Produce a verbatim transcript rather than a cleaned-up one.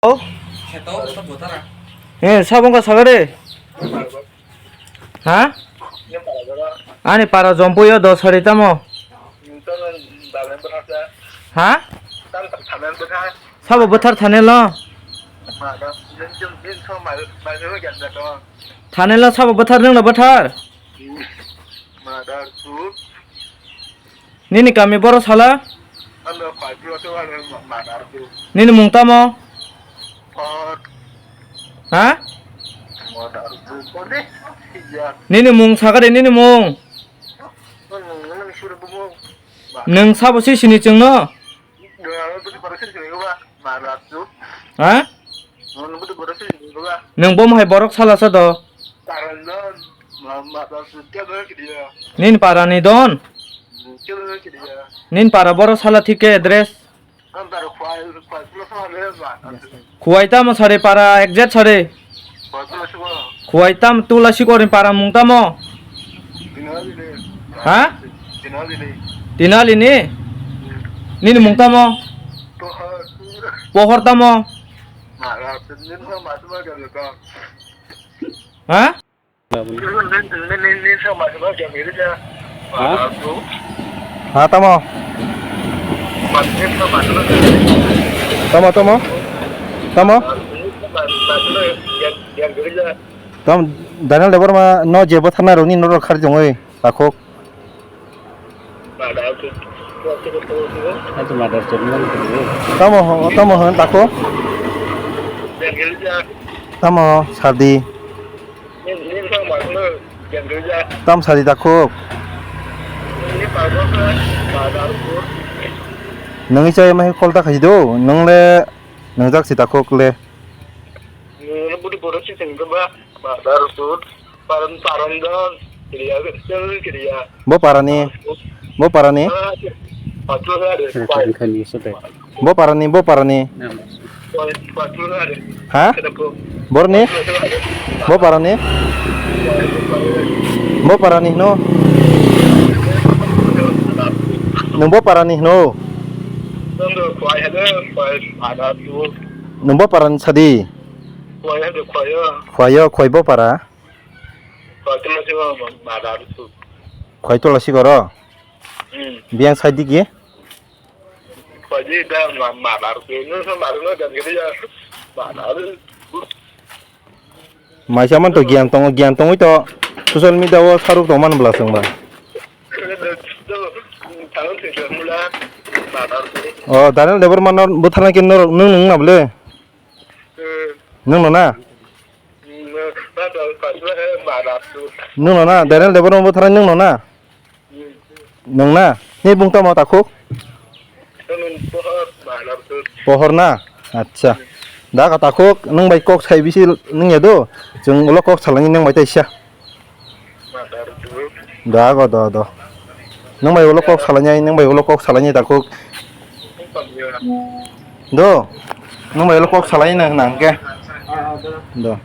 Oh? Eh, sabong ka sagare? Ha? Ani para jompuyo do sari tamo? Ha? Sabo bwthar thane lo? Thane lo sabo bwthar, nwng lo bwthar? Nini kami boro sala? Nini mung tamo? Ha? Nini mung sakari, nini mung. Nwng sabo si sini chwngno? Ha? Nwng bo hai borok sala sa do? Nini para ni don? Nini para boro sala thik khe address? Khuwai tamo sari para exact sari? Khuwai tam tula sikorni para mung tamo? Ha? Tinali ni? Nini mung tamo? Pohor tamo? Ha? Ha? Ha, tamo? Tamo, tamo? Tamo? Tamo, Daniel Debbarma no je bwtharnai rokni norok khari tongwi takhuk. Tamo, tamo hwn takhuk. Tamo, sardi. Tam sadi takhuk. Nungwi chai mahi call ta khaisi do, nung le nungjak si takhuk le. Nungno budi borok si sengkhe ba, ba, ba, rosut, paran, paran don, kiriya, kiriya. Bo parani, bo parani. Bo parani, bo parani. Ha? Borni? Bo parani? Bo parani hino? Nwng bo parani hino? Nwng bo parani sadi? Khwayo, khwai bo para? Khwai tola si goro? Biyang sai digi? Maisa man to giyan tongo, giyan tongwi to social media o saruk tongmani bwla chwngba. O Daniel Debbarma no bwtharna khe norok nwng nwng na bwle? Nwng no na? Nwng no na? Daniel Debbarma bwtharnai nwng no na? Nwng na? Ni bung tamo takhuk? Pohor na? Acha. Da ka takhuk, nwng bai kok sai bisi nwng ya do. Chwng ulo kok salani nwng bai taisa. Da go do do. Nwng bai ulo kok salani, nwng bai ulo kok salani takhuk. Do. Nwng bai ulo kok salani nang nang ke. Do.